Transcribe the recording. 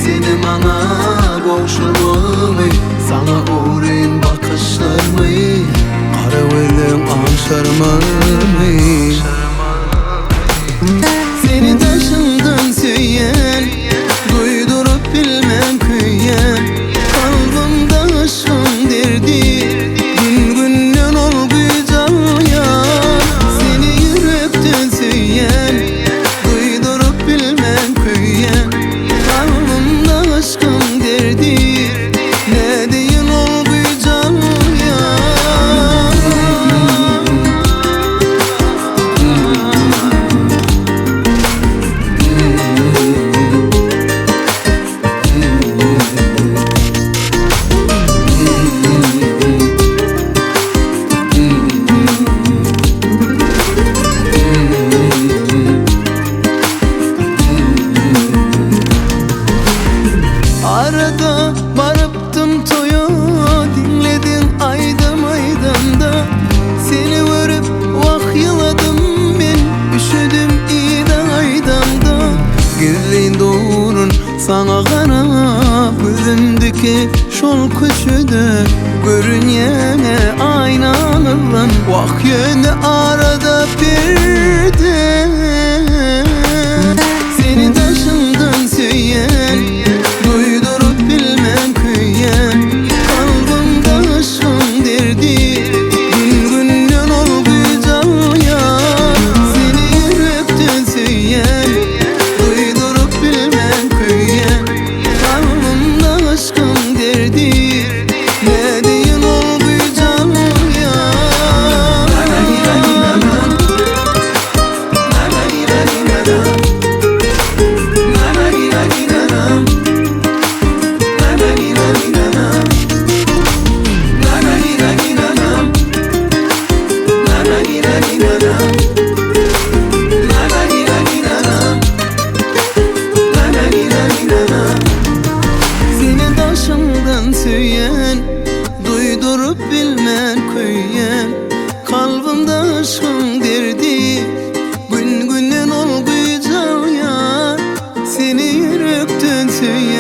Seni maňa gowşurmagymy Saňa ogryn bakyşlarymy Gara gözleň aňşarmagymy Seni daşyňdan söýýän Duýduryp bilmän köýýän Kalbymda yşgyň derdi Gün-günden ol güýç alýar Seni ýürekden söýýän Duýduryp bilmän köýýän Kalbymda yşgyň derdi Nädeýin ol güýç alýar. Arada barypdym toýa Diňlediň aýdym aýdamda Seni görüp wah ýyladym men Üşedim yza gaýdamda Gizlin durun saňa garap Gözüm dikip şol köçede Görünýäňe aýnalardan Wah ýöne arada perde Seni daşyňdan söýýän Duýduryp bilmän köýýän Kalbymda yşgyň derdi Gün-günden ol güýç alýar Seni ýürekden söýýän Duýduryp bilmän köýýän Kalbymda yşgyň derdi Nädeýin ol güýç alýar. Seni daşyňdan söýen, Duýduryp bilmän köýen, Kalbymda yşgyň derdi, Gün-günden ol güýç alýar. Seni ýürekden söýýän.